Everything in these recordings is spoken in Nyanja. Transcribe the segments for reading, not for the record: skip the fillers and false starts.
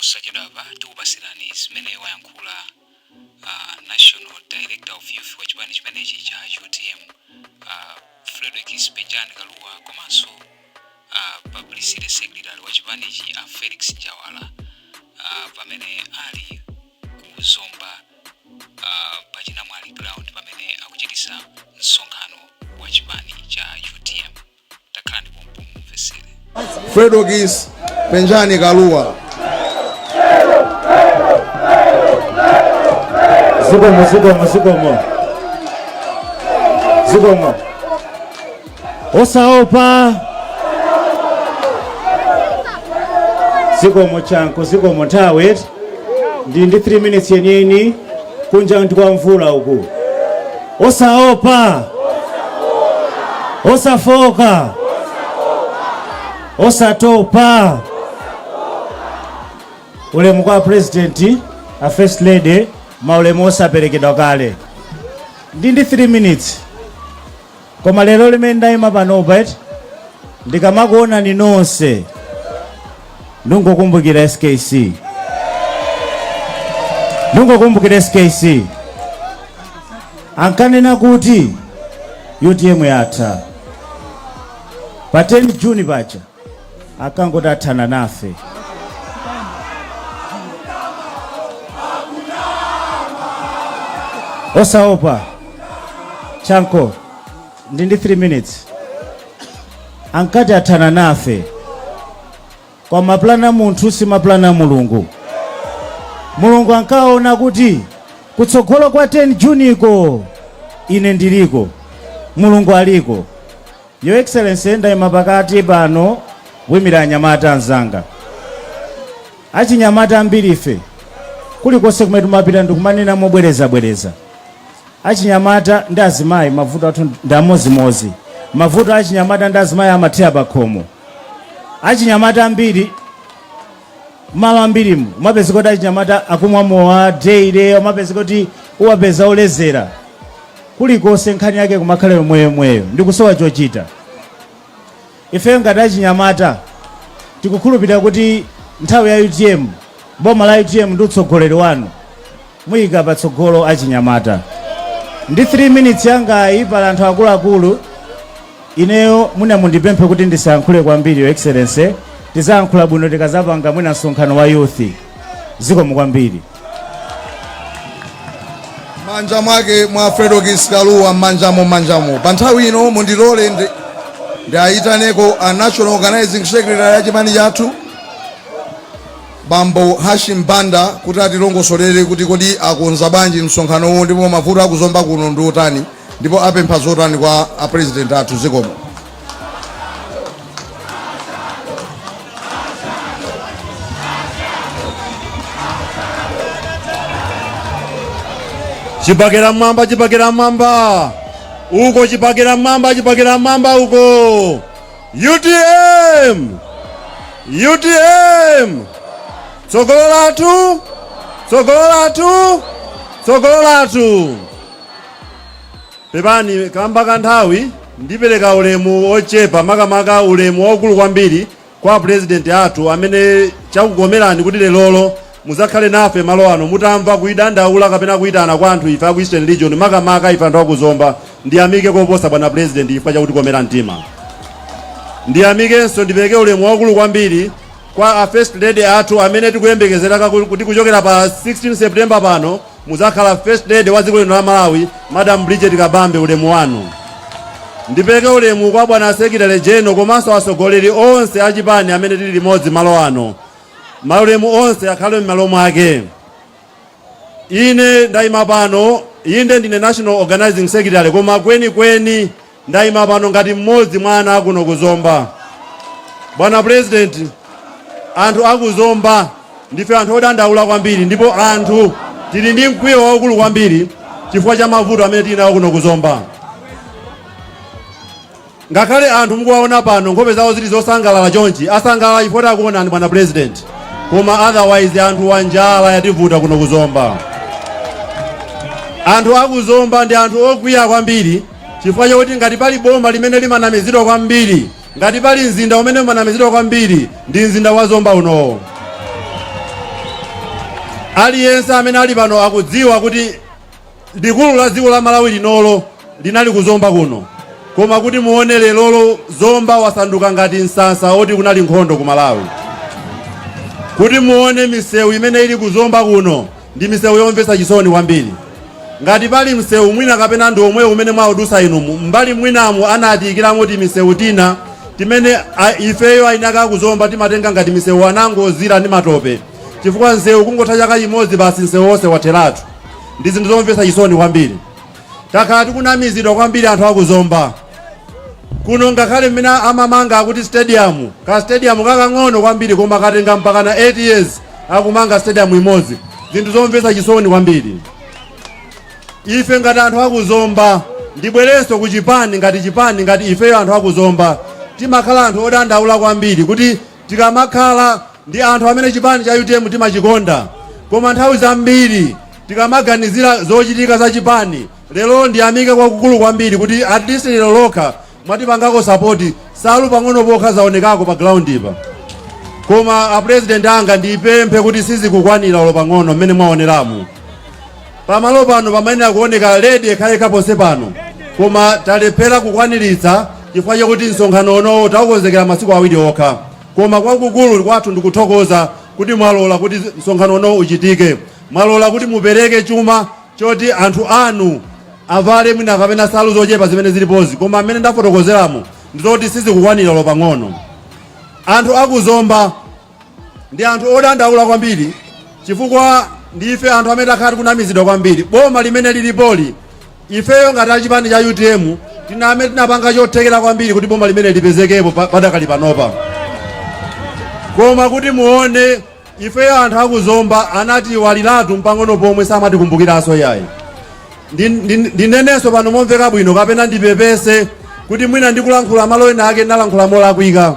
Posachedwapa tikupasirani zimene wayankhula National Director of Youth wa chipani chimenechi cha UTM, Fredokiss Penjani Kalua, komanso Publicity Secretary wa chipanichi, a Felix Njawala, pamene ali ku Zomba pa Chinamwali ground pamene akuchitisa msonkhano wa chipani cha UTM. Takhalani pompo mumvesere. Fredokiss Penjani Kalua. Zikomo, zikomo, zikomo, zikomo. Osaopa, zikomo. Chanko, zikomo. Nthawi ndi 3 minutes yeniyeni. Kunja ndi kwa mvula uku. Osaopa, osafoka, osatopa. Ulemu kwa President, a First Lady, maulemu osaperekedwa kale. Ndi 3 minutes, koma lero limene ndayima panopa eti, ndikamakuonani nonse ndingokumbukira SKC, ndingokumbukira SKC. Ankanena kuti UTM yatha pa 10 Juni paja, akangoti athana nafe. Osaopa, chanko, ndi 3 minutes. Ankati athana nafe, kwa mapulani a munthu si mapulani a Mulungu. Mulungu ankaona kuti kutsogolo kwa 10 Juniko ine ndiliko, Mulungu aliko. Your Excellency, ndayima pakati pano kuyimira anyamata anzanga, achinyamata ambiri. Ife kulikonse kumene timapita ndikumanena mobwerezabwereza, achinyamata ndi azimayi mavuto athu ndi amozimozi. Mavuto achinyamata ndi azimayi amathera pa khomo. Achinyamata ambiri, malo ambirimu umapezeka kuti achinyamata akumwa mowa daily, umapezeka kuti uwapeza olezera kulikonse. Nkhani yake kumakhala yomweyomweyo, ndikusowa chochita. Ifeyo ngati achinyamata tikukhulupirira kuti nthawi ya UTM, boma la UTM ndi utsogoleri wanu, muyika patsogolo achinyamata. Ndi 3 minutes yangayi, pali anthu akuluakulu, ineyo mwina mundipemphe kuti ndisayankhule kwambiri. Your Excellency, tizayankhula bwino tikazapanga mwina msonkhano wa youth. Zikomo kwambiri. Manja mwake mwa Fredokiss Kalua, mmanjamo, mmanjamo. Pa nthawi ino mundilole ndiayitaneko a National Organizing Secretary ya chipani chathu, Bambo Hashim Banda, kuti atilongosolere kuti kodi akonza bwanji msonkhanowu, ndipo mavuto akuzomba kuno ndi otani, ndipo apempha zotani kwa a President athu. Zikomo. Chipakera mwamba, chipakera mwamba uko, chipakera mwamba, chipakera mwamba uko. UTM, UTM, tsogolo lathu, tsogolo lathu, tsogolo lathu. Pepani, kamba kanthawi ndipereka ulemu ochepa, makamaka ulemu waukulu kwambiri kwa President athu amene chakukomerani kuti lerolo muzakhale nafe malo ano, mutamva kuidandaula kapena kuyitana kwa anthu ife aku Eastern Region, makamaka ife anthu akuzomba. Ndiyamike koposa, bwana President, chifukwa chakutikomera mtima. Ndiyamikenso, ndipereke ulemu waukulu kwambiri kwa a First Lady athu amene tikuyembekezera kuti kuchokera pa 16 September pano muzakhala First Lady wa dziko lino la Malawi, Madam Bridget Kabambe, ulemu wanu. Ndipereke ulemu kwa bwana Secretary General komanso atsogoleri onse achipani amene tili limodzi malo ano. Maulemu onse akhale m'malo mwake. Ine ndayima pano, inde ndine National Organizing Secretary, koma kwenikweni ndayima pano ngati mmodzi mwa ana akuno kuzomba. Bwana President, anthu akuzomba ndife anthu odandaula kwambiri, ndipo anthu tili ndi mkwiyo waukulu kwambiri chifukwa cha mavuto amene tili nawo kuno kuzomba. Ngakhale anthu mukuwaona pano nkhope zawo zili zosangalala chonchi, asangalala chifukwa takuonani, bwana President, koma otherwise anthu wanjala yativuta kuno kuzomba. Anthu akuzomba ndi anthu okwiya kwambiri chifukwa chokuti ngati pali boma limene limanamizidwa kwambiri, ngati pali mzinda umene umanamizidwa kwambiri, ndi mzinda wa Zomba unowo. Aliyense amene ali pano akudziwa kuti likulu la dziko la Malawi linolo linali kuzomba kuno, koma kuti muone lerolo Zomba wasanduka ngati msasa oti kunali nkhondo ku Malawi. Kuti muone misewu imene ili kuzomba kuno ndi misewu yomvetsa chisoni kwambiri. Ngati pali msewu mwina kapena ndi omwewu umene mwaudusa inumu, mbali mwinamu anatiyikiramo ti misewu tina timene ifeyo ainaka akuzomba timatenga ngati misewu anangozira ndi matope, chifukwa msewu kungotha chaka chimodzi basi msewu wonse watheratu. Ndi zinthu zomvetsa chisoni kwambiri. Takhala tikunamizidwa kwambiri anthu akuzomba kuno, ngakhale mmene amamanga akuti stadium, ka stadium kakang'ono kwambiri koma katenga mpaka na 8 years akumanga stadium imodzi. Zinthu zomvetsa chisoni kwambiri. Ife ngati anthu akuzomba, ndibwerenso ku chipani, ngati chipani, ngati ifeyo anthu akuzomba timakhala anthu odandaula kwambiri kuti tikamakhala ndi anthu amene chipani cha UTM timachikonda, koma nthawi zambiri tikamaganizira zochitika za chipani. Lero ndiyamike kwakukulu kwambiri kuti at least lero lokha mwatipangako support, salu pang'ono pokha zaonekako pa ground pa, koma a president anga, ndipemphe kuti sizikukwanira olo pang'ono. Mmene mwaoneramu pamalo pano pamayenera kuoneka red yekhayekha ponse pano, koma talephera kukwaniritsa chifukwa chakuti msonkhano unowo taukonzekera masiku 2 okha. Koma kwakukulu kwathu ndikuthokoza kuti mwalola kuti msonkhano unowo uchitike, mwalola kuti mupereke chuma choti anthu anu avale mwina kapena salu zochepa zimene zilipozi, koma amene ndafotokozeramo ndizoti sizikukwanira olo pang'ono. Anthu akuzomba ndi anthu odandaula kwambiri chifukwa ndife anthu amene takhala tikunamizidwa kwambiri. Boma limene lilipoli, ifeyo ngati achipani cha UTM tiname tinapanga chothekera kwambiri kuti boma limene lipezekepo padakali panopa, koma kuti muone ifeyo anthu akuzomba anati waliratu mpang'ono pomwe, samatikumbukiranso yayi. Ndinenenso pano momveka bwino kapena ndipepese kuti mwina ndikulankhula malo ena ake ndinalankhula molakwika,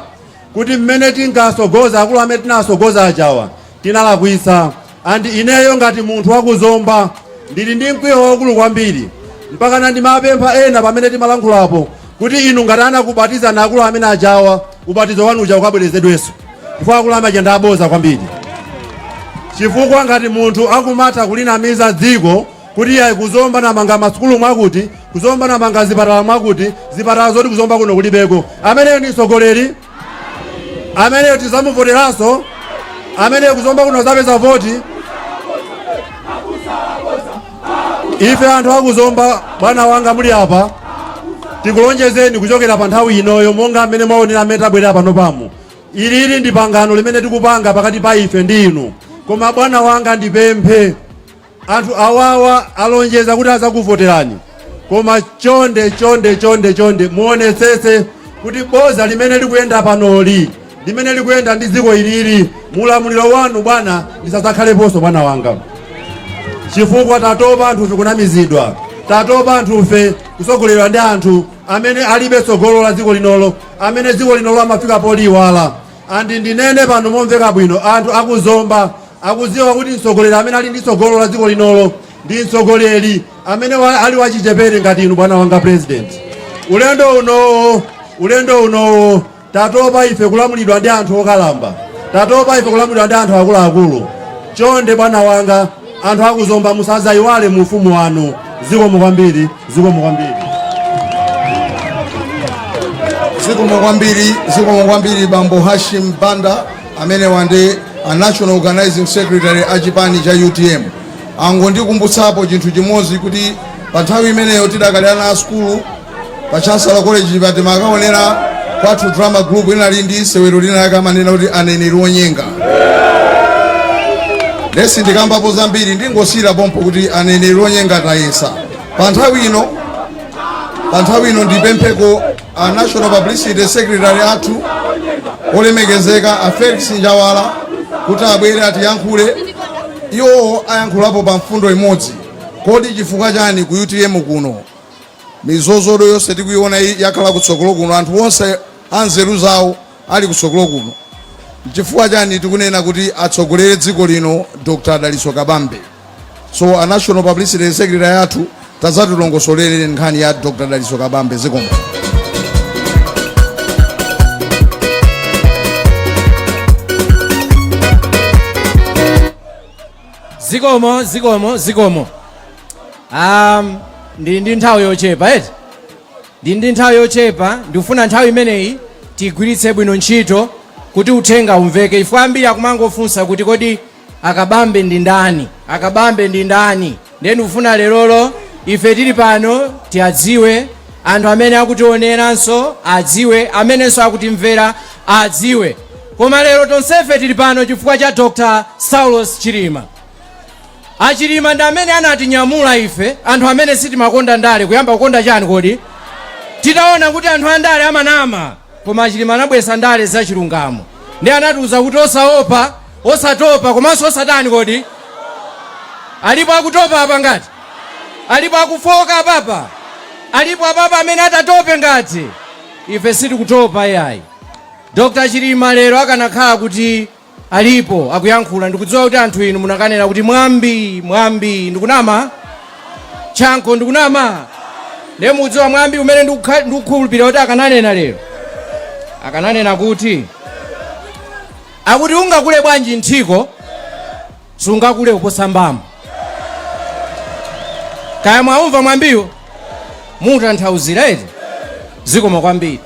kuti mmene tinkasogoza akulu amene tinasogoza ajawa tinalakwitsa. And ineyo ngati munthu wakuzomba ndili ndi mkwiyo waukulu kwambiri, mpakana ndimapempha ena pamene timalankhulapo kuti inu ngati anakubatizani akulu amene ajawa, ubatizo wanu uja ukabwerezedwenso, chifukwa akulu amene aja ndi aboza kwambiri. Chifukwa ngati munthu akumatha kulinamiza dziko kuti iye kuzomba namanga masukulu mwakuti, kuzomba namanga zipatala mwakuti, zipatala zoti kuzomba kuno kulibeko, ameneyo ndi mtsogoleri? Ameneyo tizamuvoteranso? Ameneyo kuzomba kuno zapeza voti? Ife anthu akuzomba, bwana wanga muli apa, tikulonjezeni kuchokera pa nthawi inoyo, monga amene mwaonera amene tabwerera pano pamo, ilili ndi pangano limene tikupanga pakati pa ife ndi inu. Koma bwana wanga, ndipemphe, anthu awawa alonjeza kuti azakuvoterani, koma chonde chonde chonde chonde muonetsetse kuti boza limene likuyenda panoli, limene likuyenda ndi dziko ilili, mulamuliro wanu bwana lisazakhaleponso, bwana wanga, chifukwa tatopa anthufe kunamizidwa, tatopa anthufe kusogolerwa ndi anthu amene alibe tsogolo la dziko linolo, amene dziko linolo amafika poliwala. And ndinene pano momveka bwino, anthu akuzomba akudziwa kuti mtsogoleri amene ali ndi tsogolo la dziko linolo ndi mtsogoleri amene ali wachichepere ngati inu, bwana wanga president. Ulendo unowo, ulendo unowo tatopa ife kulamulidwa ndi anthu okalamba, tatopa ife kulamulidwa ndi anthu akuluakulu. Chonde bwana wanga, anthu akuzomba musazayiwale mu ufumu wanu. Zikomo kwambiri, zikomo kwambiri. Zikomo kwambiri, zikomo kwambiri bambo Hashim Banda, amene wandi a national organizing secretary a chipani cha UTM. Angondikumbutsapo chinthu chimodzi, kuti pa nthawi imeneyo tidakali ana a sukulu pa Chancellor College, pati makaonera Kwathu Drama Group inali ndi sewero lina lake amanena kuti aneneri onyenga. Lesi ndikambapo zambiri, ndingosiyira pompo kuti aneneri onyenga tayesa. Pa nthawi ino ndipempheko a national publicity secretary athu olemekezeka a Felix Njawala kuti abwere atiyankhule. Iwowo ayankhulapo pa mfundo imodzi: kodi chifukwa chani ku UTM kuno mizozodo yonse tikuiona iyi yakhala kutsogolo kuno, anthu onse anzeru zawo ali kutsogolo kuno? Chifukwa chani tikunena kuti atsogolere dziko lino Dr Dalitso Kabambe? So a national publicity secretary athu, tazatilongosolere nkhani ya Dr Dalitso Kabambe. Zikomo. Zikomo, zikomo, zikomo. Ndili ndi nthawi yochepa eti, ndili ndi nthawi yochepa. Ndikufuna nthawi imeneyi tigwiritse bwino ntchito kuti uthenga umveke. Ifo ambiri akumangofunsa kuti, kodi Akabambe ndi ndani? Akabambe ndi ndani? Ndiye ndikufuna lerolo ife tili pano tiadziwe, anthu amene akutioneranso adziwe, amenenso akutimvera adziwe. Koma lero tonsefe tili pano chifukwa cha Dr Saulos Chilima. Achilima ndi amene anatinyamula ife anthu amene sitimakonda ndale kuyamba kukonda chani kodi, titaona kuti anthu andale amanama. Koma Achilima anabwesa ndale zachilungamo ndi anatiuza kuti osaopa, osatopa, komanso osatani kodi. Alipo akutopa apa ngati? Alipo akufoka apapa? Alipo apapa amene atatope ngati? Ife sitikutopa yayi. Dr Chilima lero akanakhala kuti alipo akuyankhula, ndikudziwa kuti anthu inu munakanena kuti mwambi, mwambi. Ndikunama Chanko? Ndikunama? Ndiye mukudziwa mwambi umene ndikukhulupirira kuti akananena lero? Akananena kuti, akuti ungakule bwanji nthiko, sungakule kuposa mbama. Kaya mwaumva mwambiwo? Mutanthauzira eti? Zikomo kwambiri.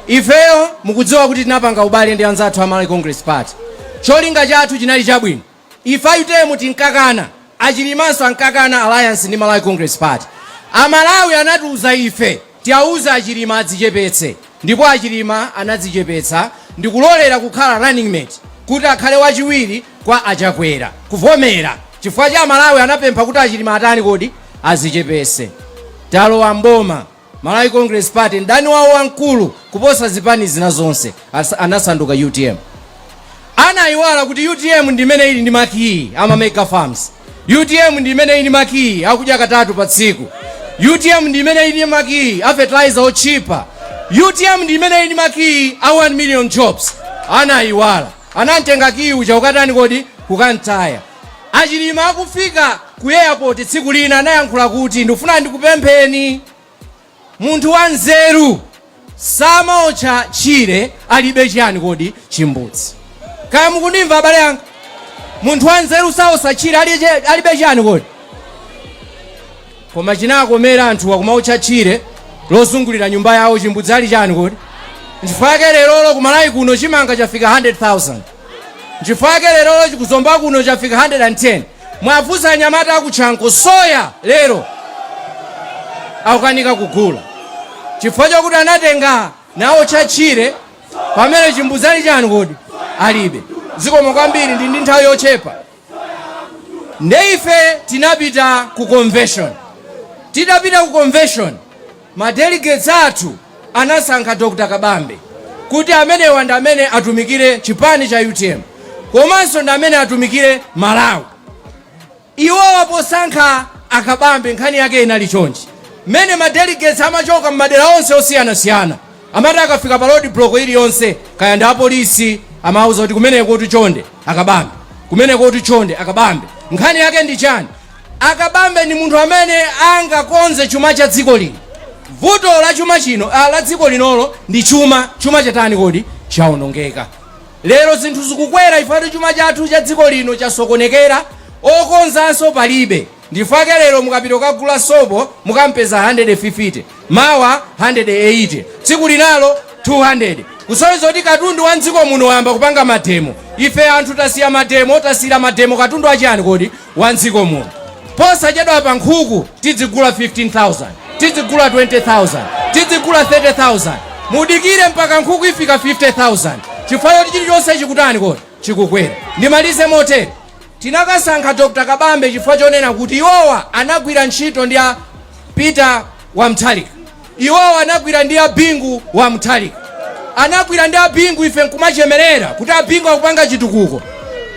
Ifeyo mukudziwa kuti tinapanga ubale ndi anzathu a Malawi Congress Party. Cholinga chathu chinali chabwino. Ife a UTM tinkakana, Achilimanso ankakana alliance ndi Malawi Congress Party. Amalawi anatiuza ife tiauze Achilima adzichepetse, ndipo Achilima anadzichepetsa ndikulolera kukhala running mate, kuti akhale wachiwiri kwa Achakwera, kuvomera chifukwa cha Amalawi anapempha kuti Achilima atani kodi? Azichepese. Talowa mboma, Malawi Congress Party, mdani wawo wamkulu kuposa zipani zina zonse anasanduka UTM. Anayiwala kuti UTM ndi imene ili ndi makiyi ama mega farms, UTM ndi imene ili makiyi akudya katatu pa tsiku, UTM ndi imene ili makiyi a fertilizer otchipa, UTM ndi imene ili makiyi a 1 million jobs. Anayiwala, anamtenga kiyi uja ukatani kodi? Kukantaya. Achilima akufika ku airport tsiku lina anayankhula kuti, "Ndikufuna ndikupempheni, munthu wanzeru samaotcha tchire alibe chiyani kodi? Chimbudzi." Kaya mukundimva, abale anga? Munthu wanzeru saotcha tchire alibe chiyani kodi? Koma chinakomera anthuwa kumaotcha tchire lozungulira nyumba yawo, chimbudzi ali chani kodi? Nchifukwa chake lerolo kumalawi kuno chimanga chafika 100,000. Nchifukwa chake lerolo kuzomba kuno chafika 110. Mwafunsa anyamata akutchanko, soya lero akukanika kugula chifukwa chokuti anatenga naotcha tchire pamene chimbudzi ali chani kodi? Alibe. Zikomo kwambiri. Ndi nthawi yochepa. Nde ife tinapita ku convention. Titapita ku convention, ma delegates athu anasankha Dr Kabambe kuti amenewa ndi amene atumikire chipani cha UTM komanso ndi amene atumikire Malawi. Iwowa posankha Akabambe, nkhani yake inali chonchi: mmene ma delegates amachoka m'madera onse osiyanasiyana, amati akafika pa road block iliyonse, kaya ndi apolisi, amauza kuti kumeneko kuti chonde Akabambe, kumeneko kuti chonde Akabambe. Nkhani yake ndi chani? Akabambe ndi munthu amene angakonze chuma cha dziko lino. Vuto la chuma chino, la dziko linolo ndi chuma. Chuma chatani kodi? Chawonongeka. Lero zinthu zikukwera ifatu chuma chathu cha dziko lino chasokonekera, okonzanso palibe. Ndifake lero mukapita kukagula sopo mukampeza 150, mawa 180, tsiku linalo 200, kusonyeza kuti katundu wa mdziko muno wayamba kupanga mademo. Ife anthu tasiya mademo, tasiyira mademo katundu achiyani kodi? Wa mdziko muno. Posachedwa pa nkhuku tidzigula 15,000, tidzigula 20,000, tidzigula 30,000. Mudikire mpaka nkhuku ifika 50,000, chifukwa choti chilichonse chikutani kodi? Chikukwera. Ndimalize motere: tinakasankha Dr Kabambe chifukwa chonena kuti iwowa anagwira ntchito ndi a Peter Wamthalika, iwowa anagwira ndi a Bingu wa Mutharika, anagwira ndi a Bingu. Ife nkumachemerera kuti a Bingu akupanga chitukuko.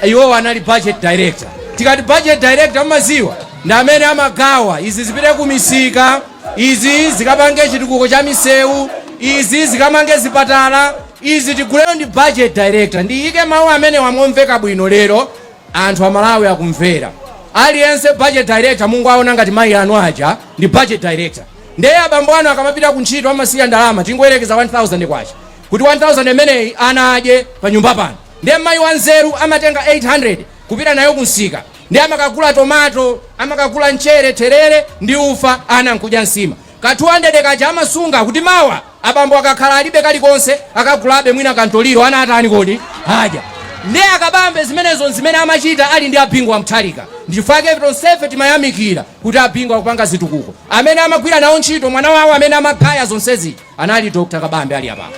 Iwowa anali budget director. Tikati budget director, mumaziwa ndi amene amagawa izi zipite ku misika, izi zikapange chitukuko cha misewu, izi zikamange zipatala, izi tigulero. Ndi budget director. Ndiyike mawu amene wamomveka bwino lero, anthu Amalawi akumvera. Aliyense budget director mungu aona ngati mayi anu aja ndi budget director. Ndiye abambo anu akamapita ku ntchito amasiya ndalama, tingoyerekeza 1000 kwacha, kuti 1000 imeneyi ana adye pa nyumba pano. Ndiye mayi wanzeru amatenga 800 kupita nayo kunsika. Ndi amakagula tomato, amakagula mchere, therere ndi ufa, ana nkudya nsima. Ka 200 kaja amasunga kuti mawa abambo akakhala alibe kalikonse akagulabe mwina kantoliro, ana atani kodi? Adya. Ndi akabambe zimenezo zimene amachita ali ndi a Bingu wa Mutharika. Ndichifukwa tonsefe timayamikira kuti a Bingu akupanga zitukuko. Amene amagwira nawo ntchito, mwana wawo amene amagaya zonsezi anali Dr Kabambe ali apapo.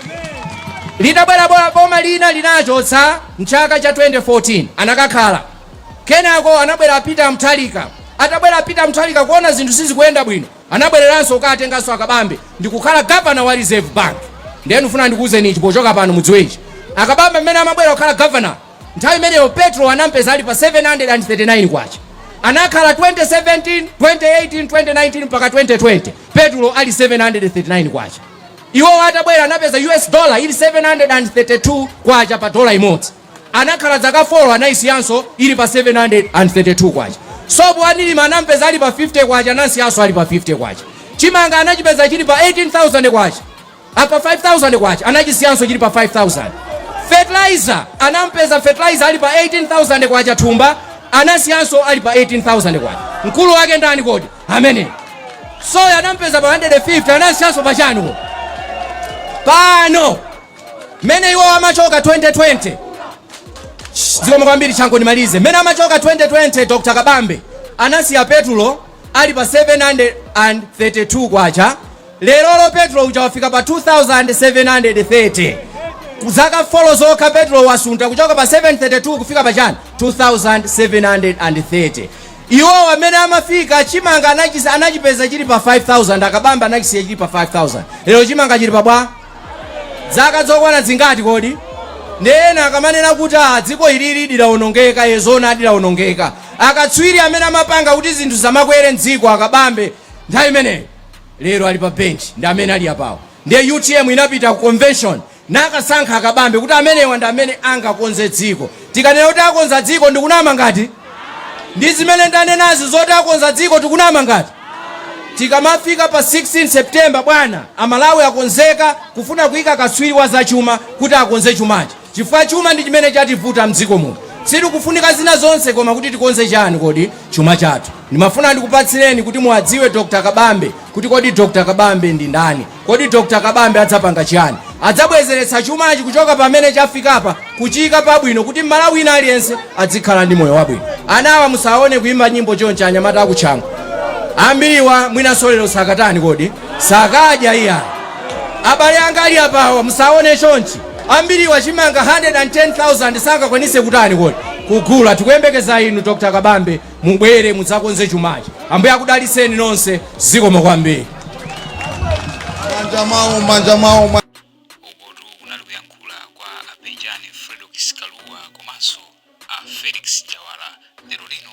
Litabwera boma lina linachotsa mchaka cha 2014, anakakhala. Kenako anabwera Peter Mutharika. Atabwera Peter Mutharika kuona zinthu sizikuyenda bwino, anabwereranso kukatenganso akabambe ndikukhala governor wa Reserve Bank. Ndiye ndifuna ndikuwuzeni ichi pochoka pano, mudziwe ichi: akabambe mmene amabwera kukhala governor, nthawi imeneyo petrol anampeza ali pa 739 kwacha. Anakhala 2017, 2018, 2019 mpaka 2020, petrol ali 739 kwacha. Iwo atabwera anapeza US dollar ili 732 kwacha pa dola imodzi. Anakhala zaka 4, anayisiyanso ili pa 732 kwacha. Sopo anilima anampeza ali pa 50 kwacha, anasiyanso ali pa 50 kwacha. Chimanga anachipeza chili pa 18,000 kwacha, apa 5,000 kwacha, anachisiyanso chili pa 5000. Fertilizer anampeza, fertilizer ali pa 18,000 kwacha thumba, anasiyanso ali pa 18,000 kwacha. Mkulu wake ndani kodi? Amene soya anampeza pa 150, anasiyanso pa chani kodi? Pano mene iwo amachoka 2020, zikomo kwambiri, changu ndimalize. Mene amachoka 2020, Dr Kabambe anasiya petulo ali pa 732 kwacha. Lerolo petulo uja wafika pa 2730. Zaka 4 zokha petulo wasunta kuchoka pa 732 kufika pa chani? 2730. Iwo amene amafika, chimanga anachipeza chili pa 5000. Akabambe anachisiya chili pa 5000. Lero chimanga chili pa bwa? Zaka zokwana zingati kodi? Ndena akamanena kuti ah, dziko ilili lidawonongeka, yezona lidawonongeka. Akatswiri amene amapanga kuti zinthu zamakwere mdziko, akabambe nthawi imeneyo, lero ali pa bench, ndi amene ali apawo. Ndiye UTM inapita ku convention nakasankha akabambe kuti amenewa ndi amene angakonze dziko. Tikanena kuti akonza dziko, ndikunama ngati? Ndi zimene ndanenazi zoti akonza dziko, tikunama ngati? Tikamafika pa 16 September, bwana, Amalawi akonzeka kufuna kuyika katswiri wa zachuma kuti akonze chumachi, chifukwa chuma ndi chimene chativuta mdziko muno. Sitikufunika zina zonse koma kuti tikonze chani kodi? Chuma chathu. Ndimafuna ndikupatsireni kuti muwadziwe Dr Kabambe, kuti kodi Dr Kabambe ndi ndani? Kodi Dr Kabambe adzapanga chani? Adzabwezeretsa chumachi kuchoka pamene chafikapa kuchika pabwino, kuti Mmalawi wina aliyense adzikhala ndi moyo wabwino. Anawa musaone kuimba nyimbo chonchi, anyamata akutchango ambiriwa mwinanso lero sakatani kodi? Sakadya iya. Abale anga ali apawa, musaone chonchi, ambiriwa chimanga 110,000 sangakwanise kutani kodi? Kugula. Tikuyembekeza inu Dr Kabambe, mubwere mudzakonze chumachi. Ambuye akudaliseni nonse, zikomo kwambiri. Manja mawo, manja mawo. Ukotu kunali kuyankhula kwa a Penjani Fredokiss Kalua komanso a Felix Njawala lero lino.